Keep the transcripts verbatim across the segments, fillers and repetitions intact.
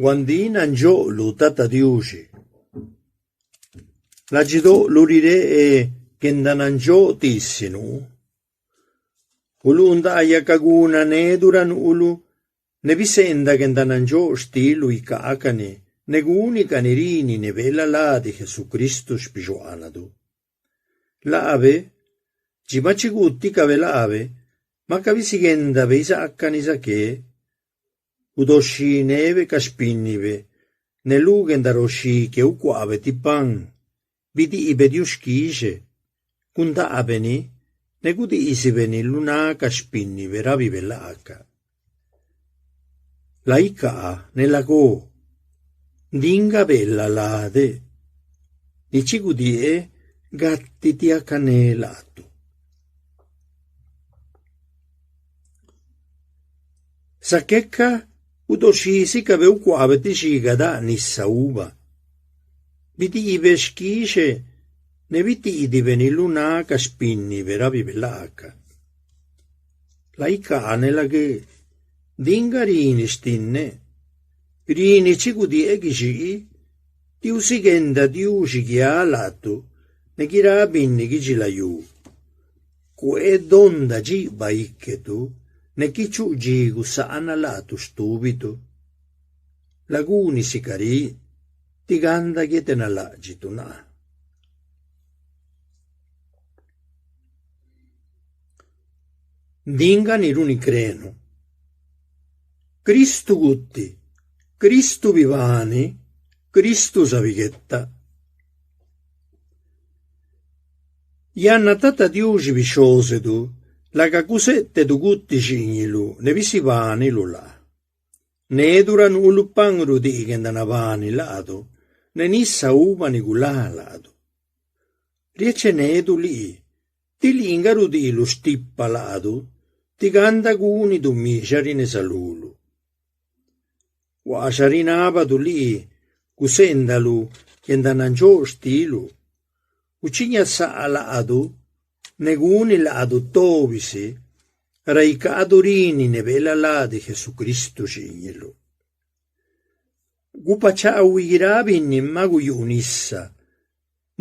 Huandíꞌ nandxóꞌ lu Tata Diuxi, ladxidoꞌ lu rireꞌ guendanandxóꞌ tisi nuu. Guluu ndaayaꞌ ca guna nedu ra nuulu, ne biseenda guendanandxóꞌ xtiluꞌ icaacani ne gúnicani rini ne beela ladi Jesucristu xpixuaanadu. Laabe, chi maꞌ chi guuticabe laabe, maca bisiguendabe izaacani zaqué. Gudoxhinebe ca xpínnibe, ne lu guendaroxhí que ucuaabe ti pan, bidiibe diuxquixe, gundaabe ni, ne gudiizibe ni lu náꞌ ca xpínnibe rábibe laacaꞌ: «Laicaa ne lagó, ndiꞌ nga beela lade, ni chi gudieeꞌ gati ti acané laatu.» Zaqué ca gudoxhísicabe ucuaabe ti xiga daꞌ nisa uva, bidiibe xquixe ne bitiidibe ni lu náꞌ ca xpínnibe rábibe laacaꞌ: «Laicaa ne lagué, ndiꞌ nga rini xtinneꞌ, rini chi gudieeꞌ guixii, tí usiguenda Diuxi guiáꞌ laatu ne guiráꞌ binni guidxilayú. Cuee donda dxiibaꞌ íquetu, ne qué chuꞌ dxi gusaana laatu xtúbitu. Laguni sicarí, tí ganda guietenalaꞌdxiꞌtu naa.» Ndiꞌ nga ni runi crenuꞌ. Cristu guti, Cristu bibani, Cristu zabiguetaꞌ. Yanna Tata Diuxi, Bixhózedu, laaca cuseꞌtedu guti xiiñiluꞌ ne bisibániluꞌ laa. Nedu ra nuuluꞌ pan rudii guendanabani laadu, ne nisa uva ni gulá laadu. Riechenedu lii, tí lii nga rudiiluꞌ stipa laadu, tí ganda gúnidu mixa rineza luluꞌ. Huaaxa rinábadu lii guseendaluꞌ guendanandxóꞌ xtiluꞌ, guchiñasaa laadu ne guni laadu tobi si ra icaadu rini ne beela ladi Jesucristu, Xiiñeluꞌ. Gupachaahuiꞌ guiráꞌ binni maꞌ guyuꞌ nisa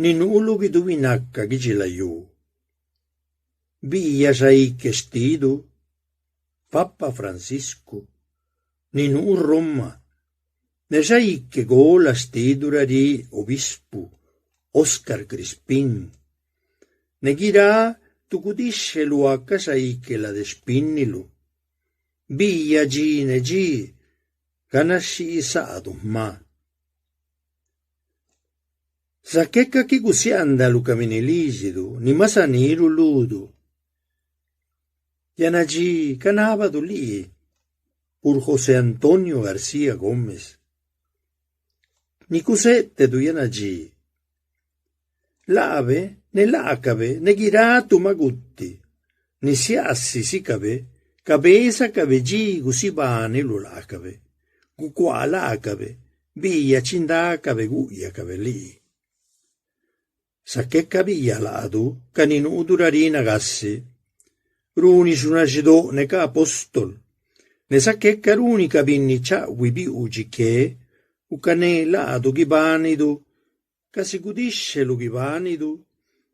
ni nuu lu guidubi naca guidxilayú. Biiyaꞌ xaique xtidu, Papa Francisco, ni nuu Roma, ne xaique gola xtidu ra riꞌ obispo Óscar Crispín, ne guiráꞌ tu gudixheluꞌ huaca xaique lade xpínniluꞌ. Biiyaꞌ dxi ne dxi ganaxhii saadu jma. Zaqué ca qué gusiaandaluꞌ ca binilídxidu ni maꞌ zaniruꞌ ludu. Yanadxí canábadu lii pur José Antonio García Gómez, ni cuseꞌtedu yanadxí. Laabe ne laacabe ne guiráꞌ tu maꞌ guti, nisiaasi sicabe, cabézacabe dxi gusibániluꞌ laacabe, gucuaa laacabe, biiyaꞌ chindácabe gúꞌyacabe lii. Zaqué ca biiyaꞌ laadu ca ni nuudu ra riꞌ nagasi, runi xunagdxidóꞌ ne ca apóstol, ne zaqué ca runi ca binni chaꞌhuiꞌ biuudxi que, gucané laadu guibánidu casi gudixheluꞌ guibánidu,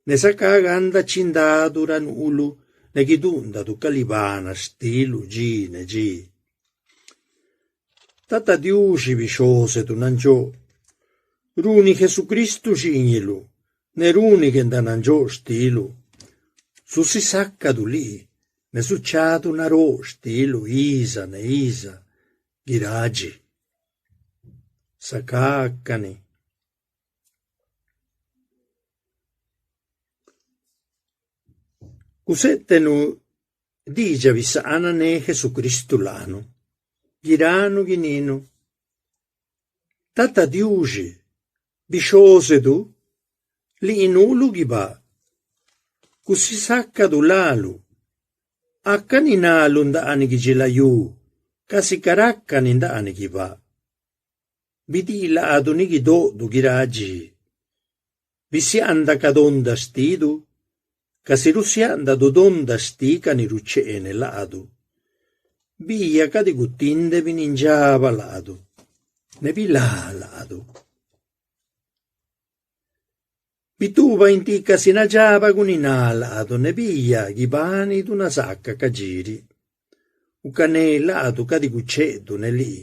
ne zacá ganda chindadu ra nuuluꞌ ne guiduundadu ca libana xtiluꞌ dxi ne dxi. Tata Diuxi, Bixhózedu nandxóꞌ, runi Jesucristu, Xiiñeluꞌ, ne runi guendanandxóꞌ xtiluꞌ, zusisácadu lii, ne zuchadu naróꞌ xtiluꞌ iza ne iza guiráꞌ dxi. Zacá cani. Guseꞌtenuꞌ diidxaꞌ bisaanaꞌ ne Jesucristu laanu, guiránu guininu: Tata Diuxi, Bixhózedu, lii nuuluꞌ guibáꞌ, gusisácadu láluꞌ. Aca ni naluꞌ ndaaniꞌ guidxilayú casi ca raca ni ndaaniꞌ guibáꞌ. Bidii laadu ni guidóꞌdu guiráꞌ dxi. Bisiaandaꞌ ca donda xtidu, casi rusiaꞌndadu donda xtiꞌ ca ni rucheene laadu. Biiyaꞌ cadi gutinde binindxabaꞌ laadu. ne bilá laadu. Bituubaꞌ inti casi nadxabaꞌ guniná laadu ne biiyaꞌ guibánidu nazaaca ca dxiriꞌ. Gucané laadu cadi gucheꞌdu ne lii,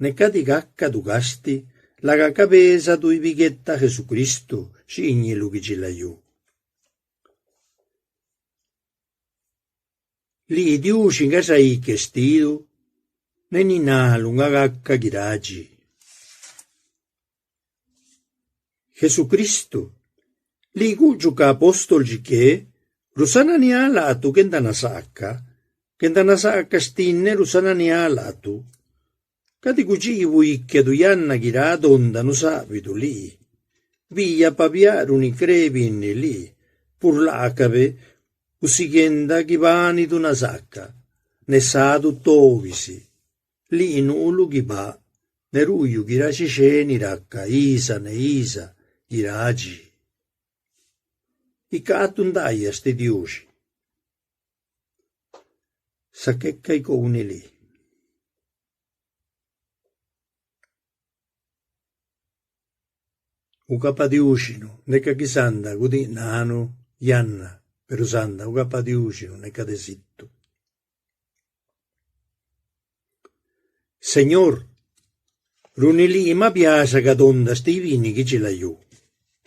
ne cadi gácadu gastiꞌ, laga cabezadu ibiguetaꞌ Jesucristo, Xiiñiꞌ lu guidxilayú. Lii Diuxi nga xaique xtidu, ne ni naluꞌ nga gaca guiráꞌ dxi. Jesucristo, lii guꞌdxucaꞌ apóstol dxiqué, rusananiáꞌ laatu guendanasaaca, guendanasaaca xtinneꞌ rusananiáꞌ laatu. Cadi gudxiibuꞌ íquedu, yanna guiráꞌ donda nusáꞌbidu lii. Biiyaꞌ pa biaꞌ runi cree binni lii, pur laacabe gusiguenda guibánidu nazaaca, ne sadu tobi si. Lii nuuluꞌ guibáꞌ, ne ruuyuꞌ guiráꞌ xixé ni raca iza ne iza guiráꞌ dxi. Icaatu ndaayaꞌ xtiꞌ Diuxi, zaqueca icouni lii. Gucapadiúxinu, neca guisanda gudiꞌ nanu yanna, peru zanda gucapadiúxinu neca de zitu. Señor, runi lii maꞌ biaxa ca donda xtiꞌ binni guidxilayú,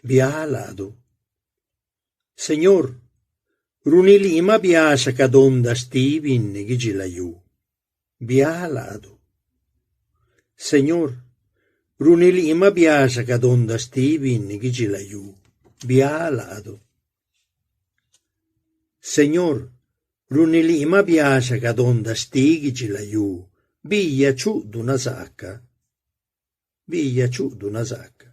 biáꞌ laadu. Señor, runi lii maꞌ biaxa ca donda xtiꞌ binni guidxilayú, biáꞌ laadu. Señor, runi lii maꞌ biaxa ca donda xtiꞌ binni guidxilayú, biáꞌ laadu. Señor, runi lii maꞌ biaxa ca donda xtiꞌ guidxilayú, biiyaꞌ chuꞌduꞌ nazaaca, biiyaꞌ chuꞌduꞌ nazaaca.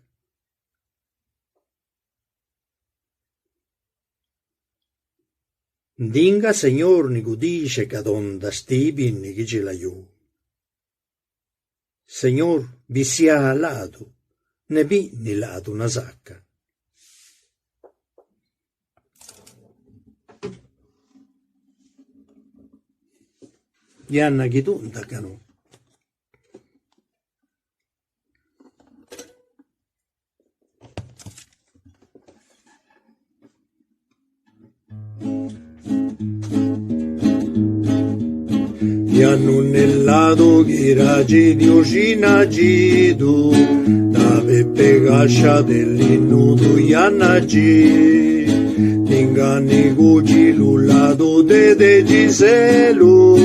Ndiꞌ nga Señor ni gudiixe ca donda xtiꞌ binni guidxilayú. Señor, bisiá laadu, ne biꞌniꞌ laadu nazaaca. Yanna guiduꞌndacanu. Bianuneꞌ ladu guiráꞌ dxi Diuxi nadxiduꞌ, dabepe gaxha de lii nuuduꞌ yanadxí. Ti nga ni gudxiluꞌ ladu dede dxi zeeluꞌ,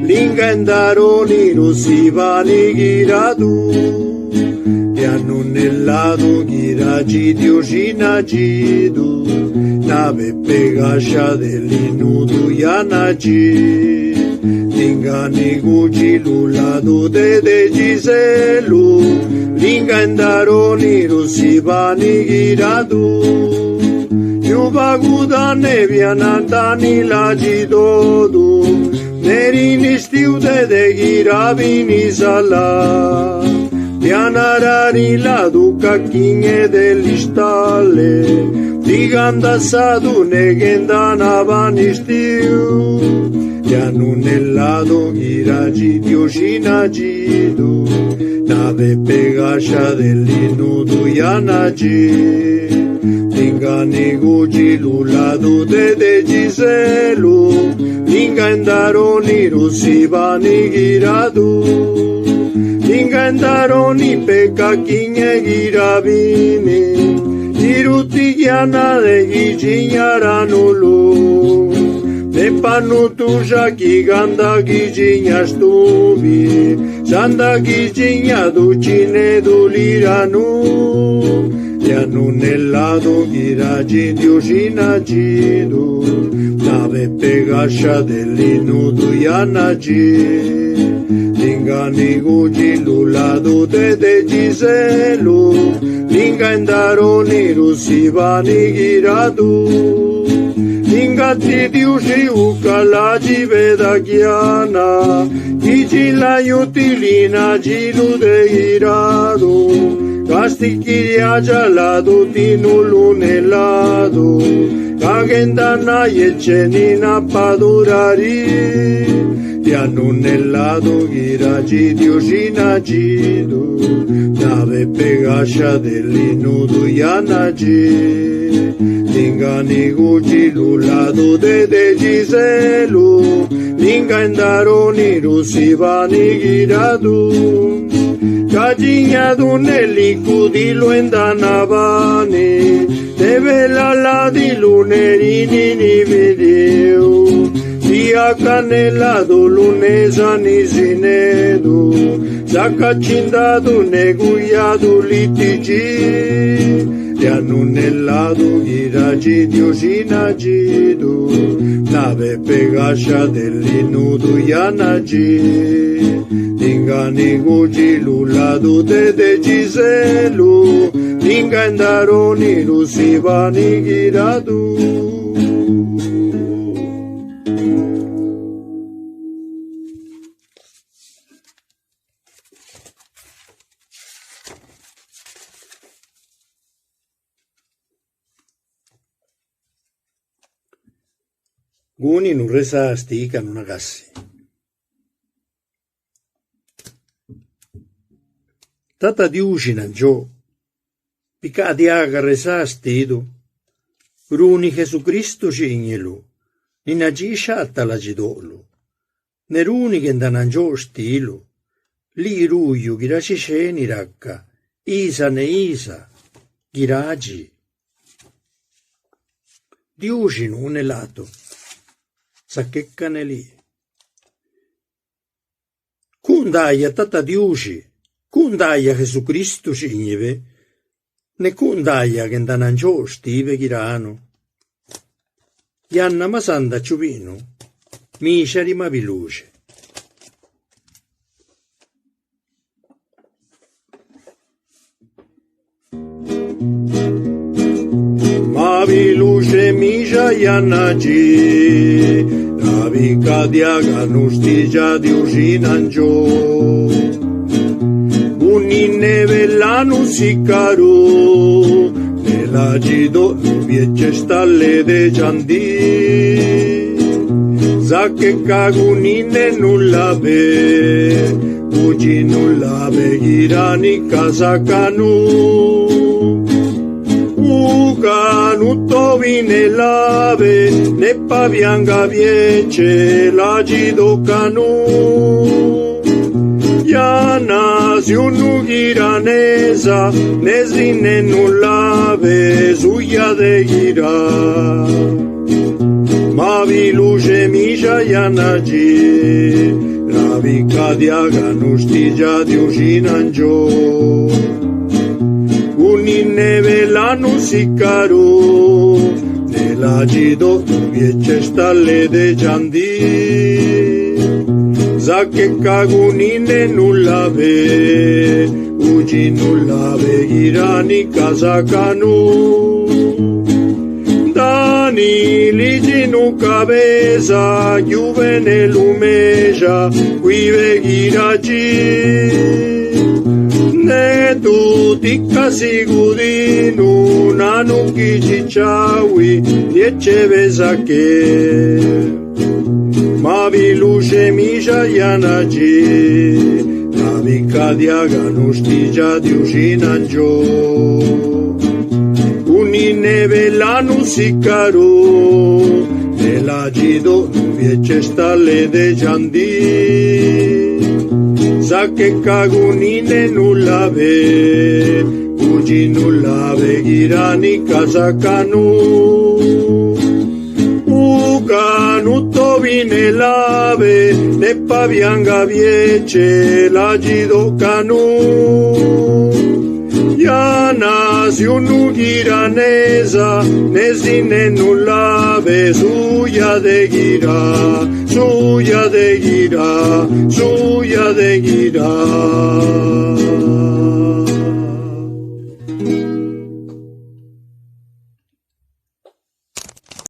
lii nga endaroni rusibani guiradu. Bianuneꞌ ladu guiráꞌ dxi Diuxi nadxiduꞌ, dabepe gaxha de lii nuuduꞌ yanadxí. Ti nga ni gudxiluꞌ ladu dede dxi zeeluꞌ, lii nga endaroni rusibani guiradu. Yuba gudane biana ndani ladxidodu, ne rini xtiuꞌ dede guiráꞌ binizalá. Biana rari ladu ca quiñe de listale, ti gandasadu ne guendanabani xtiuꞌ. Bianuneꞌ ladu guiráꞌ dxi Diuxi nadxiduꞌ, dabepe gaxha de lii nuuduꞌ yanadxí. Ti nga ni gudxiluꞌ ladu dede dxi zeeluꞌ, lii nga endaroni rusibani guiradu. Lii nga endaroni peca quiñe guiráꞌ binni, guirutiꞌ guiana de guidxiña ra nuluꞌ. Ne pa nutuuxa guiganda guidxiña stubi, zanda guidxiña duchinedu lii ra nuu. Bianuneꞌ ladu guiráꞌ dxi Diuxi nadxiduꞌ, dabepe gaxha de lii nuuduꞌ yanadxí. Ti nga ni gudxiluꞌ ladu dede dxi zeeluꞌ, lii nga endaroni rusibani guiradu. Lii nga ti Diuxi guca ladxibe daguiana, guidxilayú ti lii nadxiluꞌ de guiradu. Gastiꞌ quiriaadxa ladu ti nuluꞌ ne ladu, ca guendanayecheꞌ ni napadu rarí. Bianuneꞌ ladu guiráꞌ dxi Diuxi nadxiduꞌ, Gaxha de lii nuudu yanadxí, ninga ni gudxiluꞌ laadu dede dxi zelu, ninga endaroni rusibani guiradu. Cadxiñadu ne lii gudiluꞌ endanabani, ne belaladiluꞌ ne rini ni bidiiu. Biacaꞌ ne laadu lu neza ni zinedu, zaca chindadu ne guyadu lii ti dxi. Rianune laadu guiráꞌ dxi Diuxi nadxidu, nabe peꞌ gaxha de lii nuudu yanadxí. Ninga ni gudxiluꞌ laadu dede dxi zelu, ninga endaroni rusibani guiradu. Gúninu resá xtiꞌ ca nunagasi. Tata Diuxi nandxóꞌ, bicaadiaga resá xtidu. Runi Jesucristo xiiñeluꞌ ni nadxii xhaataꞌ ladxidoꞌluꞌ, ne runi guendanandxóꞌ xtiluꞌ. Lii ruuyuꞌ guiráꞌ xixé ni raca iza ne iza, guiráꞌ dxi. Diuxi nuu ne laatu, zaqueca ne lii. Cuꞌ ndaayaꞌ Tata Diuxi, cuꞌ ndaayaꞌ Jesucristo xiiñebe, ne cuꞌ ndaayaꞌ guendanandxóꞌ xtibe guiranu. Yanna maꞌ zanda chuꞌ biꞌnuꞌ, mixari maꞌ biluxe. Maꞌ biluxe mixa yanadxí, ra bicaadiaganu xtiidxaꞌ Diuxi nandxóꞌ. Guninebe lanu sicarú, ne ladxidoꞌ nubiecheꞌ stale de dxandíꞌ. Zaqueca gunine nulabe, gudxi nulabe guiráꞌ ni cazacanu. Uca nutobine labe ne pa bianga bieche ladxidoꞌ canu. Yanna ziunuꞌ guiráꞌ neza, ne zinenu labe zuuyaꞌ de guiráꞌ. Maꞌ biluxe mixa yanadxí, ra bicaadiaganu xtiidxaꞌ Diuxi nandxóꞌ. Guninebe lanu sicarú, ne ladxidoꞌ nubiecheꞌ stale de dxandíꞌ. Zaqueca gunine nulabe, gudxi nulabe guiráꞌ ni cazacanu. Dani lidxi nuu cabeza, yuube ne lu mexa cuibe guiráꞌ dxi. Ne tu ti casi gudinuꞌ nanu guidxi chahui, riechebe zaqué. Maꞌ biluxe mixa yanadxí, ra bicaadiaganu xtiidxaꞌ Diuxi nandxóꞌ. Guninebe lanu sicarú, ne ladxidoꞌ nubiecheꞌ stale de dxandíꞌ. Zaqueca gunine nulabe, gudxi nulabe guiráꞌ ni cazacanu. Uca nutobine labe ne pa bianga bieche ladxidoꞌ canu. Yanna ziunuꞌ guiráꞌ neza, ne zinenu labe zuuyaꞌ de guiráꞌ, zuuyaꞌ de guiráꞌ, zuuyaꞌ de guiráꞌ.